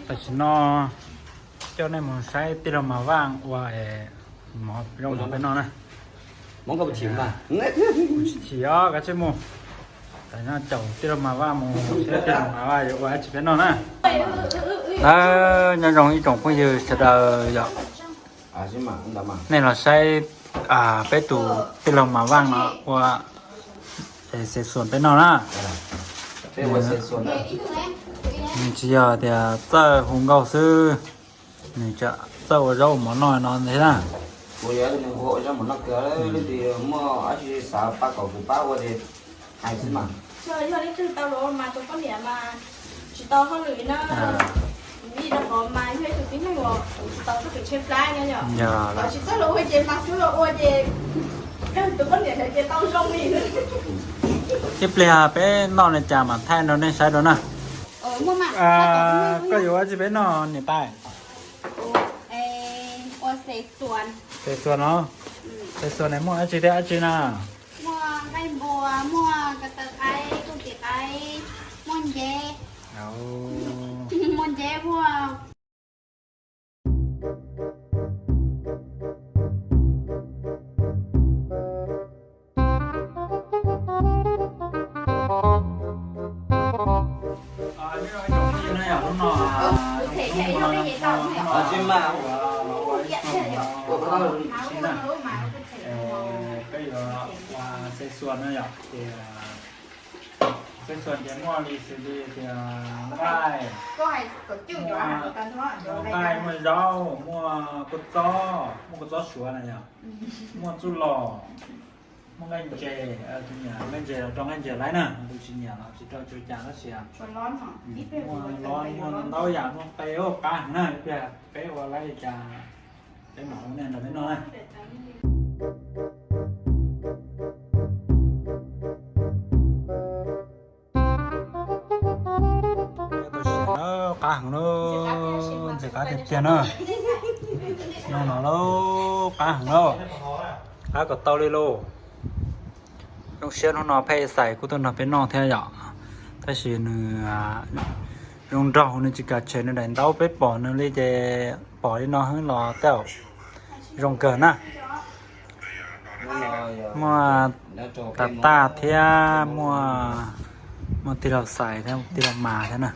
Tam sim no coj nej mus saib tij laug Mas Vaj ua mov zoo rau peb noj na. Kuv tsis chim os, kav tsij mus. Tam sim no caum tij laug Mas Vaj mus saib tij laug Mas Vaj yuav ua dab tsi peb noj na. Nyob zoo ib tsoom phooj ywg sawv daws yom. Nej los saib peb tus tij laug Mas Vaj no ua xav xuas peb noj na. Nws tsis yog tias txawj hu nkauj xwb, nws tseem txawj ua zaub ua mov noj no thiab na. Kuv yog ua zaub mov noj kawg, leej twg muaj dab tsi xav pab kom kuv pab ua ces hais xwb mas. Yog leej twg tau los mas tus poj niam mas tsis tau hauj lwm na, vim rau qhov mas yog ib tug tib neeg uas tsis tau txoj kev tshaib plab na yom. Tsis txawj los ua ces mas xub los ua ces tus poj niam ntawd ces tau zoo li. Ib pliag peb noj li cas mam thaij rau nej saib rau na. Koj yuav ua dab tsi peb noj niam tais? Xav xuas no. Xav xuas ne muaj dab tsi thiab dab tsi na? Muaj nqaij npua, muaj ko taw qaib, ko tim qaib, muaj nceb, muaj nceb, muaj Peb yuav ua xav xuas no yom, ces xav xuas ces muaj li xws li tias nqaij, muaj nqaij, muaj zaub, muaj kua txob, muaj kua txob suav na yom, muaj txuj lom, muaj nqaij ntses, nqaij ntses los rau nqaij ntses laib na, tus tsis nyiam los tsis rau tsis ua cas tab sis muaj los muaj ntau yam, muaj qe, qab heev na, ib pliag peb ua laib li cas peb mam ua nej nrog peb noj na. Qab heev lauj, ntxim qab tiag tiag na. Noj no lauj, qab heev lauj, qab kom tau li lauj. Zoo siab hnub no pheej xais kuj tuaj nrog peb noj thiab yom. Tab sis nws zoo nraug, nws tsis kam tshem nws daim ntaub, peb pom nws li ces pom li no xwb los tej zaum zoo kawg na. Muaj tas taj thiab muaj, muaj tij laug Xais thiab tij laug Mas thiab na.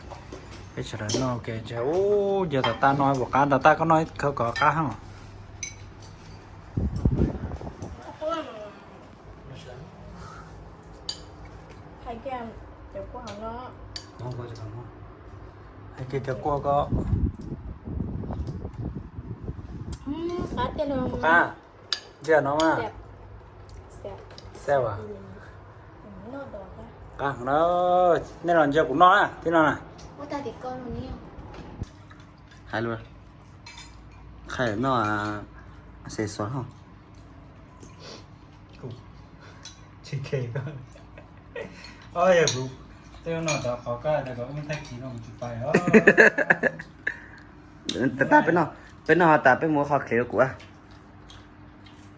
Peb sawv daws noj ua ke ntshe ub, yog tas taj noj puas qab, tas taj koj noj khawb kom qab heev. Hais kiag cov kua ko. Qab tiag no mas. Xav as, qab heev na. Nej los ntsia kuv noj na, tib no na. Hais lus, qhia noj, xav xuas ho. Tsis khe koj. Yog kuv twb noj tau qhov koj tias kom wb thaij kis no kuv tsis pais os. Tag peb noj, peb noj tas peb mus ua qhov kev rau kuv.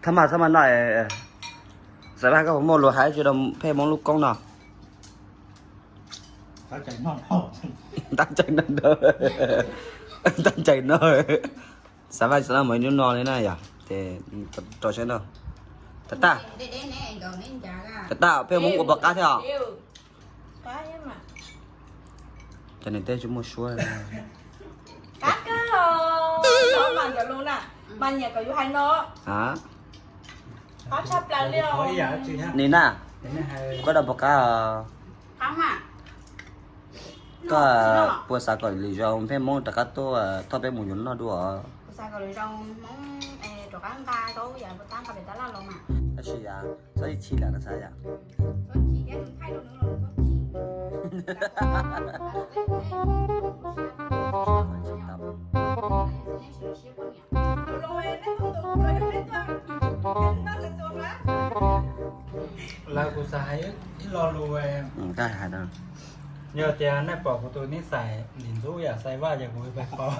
Thab mas, thab mas noj. Xav Vaj, koj puas muaj lus hais tsi rau peb Hmoob lub koob no? Tab cai noj, tab cai noj. Xav Vaj, xav Vaj mus ib hnub no li na yom, ces rau siab nrog. Tab tag, tab tag peb Hmoob ua puas qab thiab os? Cov niam teb tsis muaj suab. Qab kawg os, mas ntawm lus na, mas nyiam kom yus hais no. Qab tshaj plaws li os. Nim na, koj rau puas qab os? Qab mas. Koj puas xav kom lwm zaus peb Hmoob rov qab tuaj thauj peb mus yuav noj dua? Kuv xav kom lwm zaus Hmoob rov qab nqa zaub yam puas tab nqa pem tab laj los mas. Tab sis yam txhob ib chim lawm no xav yam. Lawv kuv xav hais ib lo lus, yog tias nej pom kuv tus nij xais lim ntxub yam Xais Vaj ces kuv pais qau.